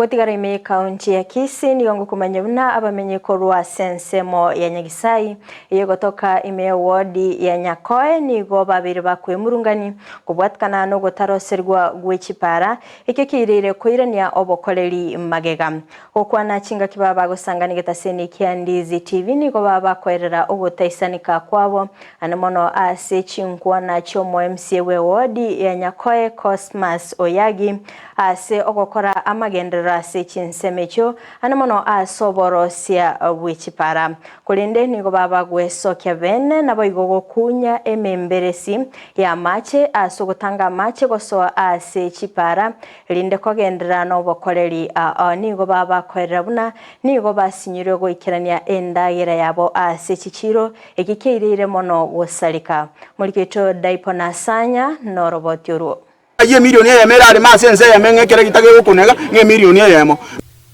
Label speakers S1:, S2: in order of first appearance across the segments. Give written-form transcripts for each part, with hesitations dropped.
S1: Gotigara ime y'Ekaunti ya Kisii nigo ngokomanya buna abamenyi korwa ase ensemo ya Nyagisai eyegotoka ime ya ward ya Nyakoe nigo babeire bakwemurungani kobwatikana nogotaroserigwa gwe chipara ekio keireire koirania obokoreri magega. Gokwana chingaki baba bagosangania getaseni kia Ndizi TV nigo baba bakoerera ogotaisanika kwabo ane mono ase chinkwana chiomo MCA bwe ward ya Nyakoe Cosmas Oyagi Ase ogokora amagenderero ase chinsemo echio, ande mono ase oborosia bwe chipara. Korende nigo baba gwesokia bene, naboigo gokunya ememberesi y'amache ase ogotanga amache gosoa ase chipara, erinde kogenderera nobokoreri ao. Nigo baba koerera buna nigo basinyirwe goikerania endagera yabo ase chichiiro, eki keireire mono gosareka. Morikito Daipo Nasanya noroboti orwo.
S2: Ayio emilioni eyemo erareme ase ense eyemo ng'a ekero gita gegokunega, ng'a emilioni eyemo.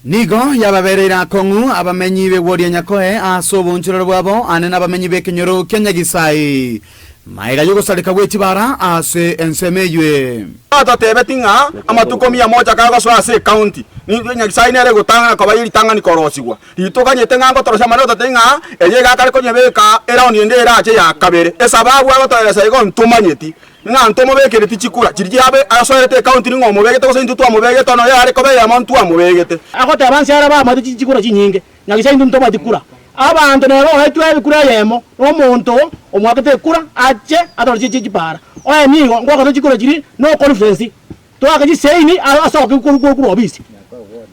S3: Nigo yababereire akong'u abamenyi b'egworia Nyakoe ase obonchorero bwabo ane nabamenyi b'ekenyoro kia Nyagisai, magega y'ogosareka gwe chibara ase ensemo eywe.
S2: Totebeti ng'a amatuko mia moja kagosoa ase ecounty, Nyagisai nere egotang'ana koba ye ritang'ani korosigwa. Titoganyete ng'a ngotorosia amang'ana ototebie ng'a eye iga akare konyebeka eround ende erache ya kabere. Esababu agotoeresa igo ntomanyeti. Ng'a ntomobekereti chikura chiria chiabe asoerete ecounty ning'o omobegete gose intwe twamobegete onye yare koba eyemo ntwamobegete.
S4: Agoteba nse are bamwate chikura chinyinge, nyagecha intwe ntobwati kura. Abanto nere oetwe ekura eyemo nomonto omoakete ekura ache atorosie chipara. Oye nigo ngoakatwe chikura chiria no conference toake chisaini asoke korwa ofisi.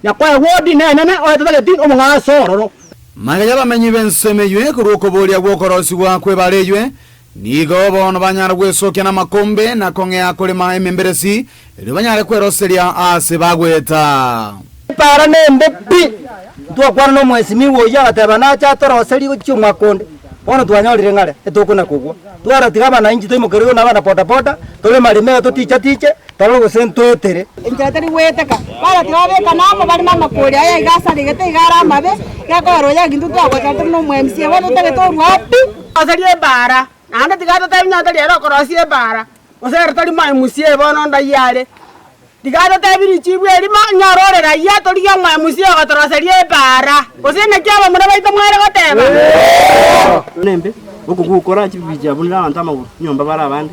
S4: Nyakoe ward nenene oye tatageti omong'aso ororo.
S3: Magega y'abamenyi b'ensemo eywe korwa okoboria gw'okorosigwa kw'ebaara eywe, Nigo bono banyare gwesokia namakombe na kong'ea korema ememberesi, erio banyare kweroseria aase bagweta.
S5: Epaara nembe pi! Twakwana nomwesimigwa oyio agateba nache atoroserie gochia omwaka onde. Bono twanyorire ng'are etokona kogwa. Twaratiga abanainchi toimokerigwe na abana bodaboda, torema-reme iga toticha-tiche, torore gose ntoetere.
S6: Enchera teri goeteka. Baratiga babekane amo bareme amakori aya iga asaregete iga are amabe, gekoera oyo intwe twagocha tore nomo MCA bono totagete orwa pi.
S7: Roseria ebaara, naende tiga atotebi onye tari ere okorosia ebaara, gose ere tari moemusie bono ndayia are. Tiga atotebi richibu erimo, nyore ore raia torigie omoemusie ogotoroseria ebaara, gose naki abamura baito mware goteba?
S8: Nembe, okogukora chibicha yabunire abanto amagoro, nyomba bare abande,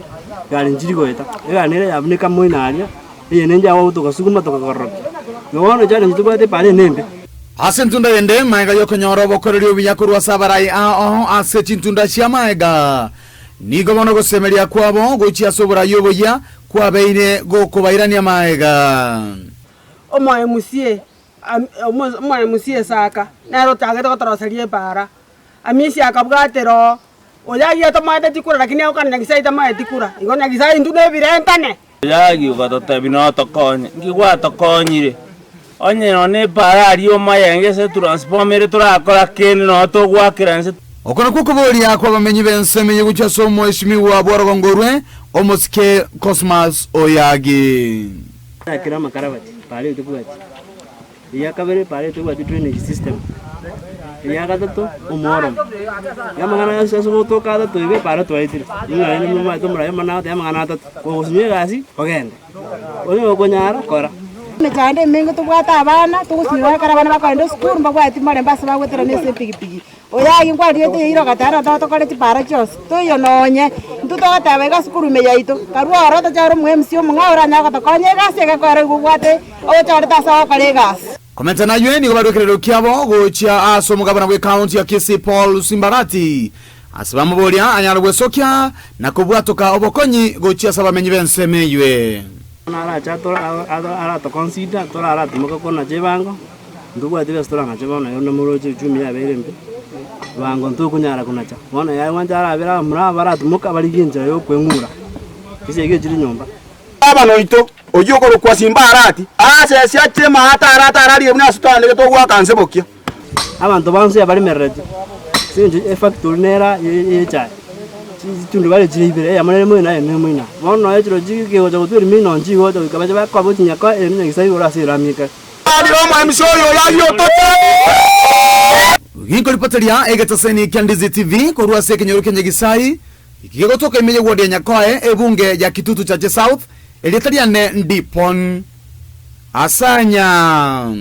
S8: egari nchiri goeta, egari nere yabuneka moino aria, eye nenche agwo togasuguma tokagororokia. Igo bono challenge tobwate epara eye nembe.
S3: Ase entunda yende, magega y'okonyora obokoreri obuya korwa ase abarai ao ase chintunda chi'amaega, nigo bono ogosemeria kwabo gochia ase oborai oboyia kwabeire gokobairania magega.
S7: Omoemusie omoemusie Isaka nere ochagete gotoroseria epaara, Amisi akabwatera oo, oyo agiete tomoete chikura lakini agokana Nyasaye tamoeti kura, igo Nyasaye intwe nebirentane.
S9: Oyagi ogatotebia notokonye, nki gwatokonyire? Onye nonya nepaara aria omayenge ase etransformer ere torakora kende nonya togoakera inse.
S3: Oko nakwo okoboria kw'abamenyi b'ensemo eye gochia ase omoesimigwa bw'orogongo orwe, omosike Cosmas Oyagi.
S8: Akera amakarabati, paara eye tobwati. Eya kabere paara eye tobwati drainage system. Eya gatato omworomo. Iga amang'ana ase ase gotoka atato iga epaara twaetire, ng'a naende momanyete omoraia omone agoteba amang'ana atato, kogosinywa egasi ogende, onye gokonyara kora.
S6: Emechando emenge tobwate abana, togosinywa ekero abana bakogenda esukuru mbabwati morembe ase bagoeterana ase epigipigi. Oyo aye nkwarigete eira ogateba nabo totokore chipara chionsi, toiyo nonye. Intwe togoteba iga sukuru ime yaito, karue ororo tochore omo MC omong'ao oranyare gotokonya egasi egekoera igo obwate ogochorete ase ogokora egasi.
S3: Komenta naywe nigo barue ekerero kiabo gochia ase omogabana bw'ekaunti ya Kisii Paul Simbarati ase bamoboria anyare gwesokia na kobwatoka obokonyi gochia ase abamenyi b'ensemo eywe.
S8: Bono arache aratoconsider, toraratomoka konacha ebango. Ntobwati besa toranache bono iga buna moroche uchumi yabeire embe, bwango ntokonyara konacha. Bono yaye gwancha arabere abamura aba baratimoka barigie enchera ya okweng'ura, chisegi echire nyomba.
S2: Gavana oito, oyio okorokwa Simba Arati, aase ache maate arate ararie buna ase twaanegete ogoaka nse bokia.
S8: Abanto bonsi abaremerereti, ase eng'encho efactory nere ye echae, chitundubari chire ibere, eyemo nere moino eyende nere moino. Bono nonya chirochio kegocha gotwa erimino nchigocha goika bache bakoba ochinyako ere nyasae igoro ase erami ekare.
S3: Ginkoripoteria egetaseni kia Ndizi TV korwa ase ekenyoro kia Nyagisai, gegotoka ime ye ward ya Nyakoe, ebunge ya Kitutu Chache South, erieta riane Ndipon Asanya.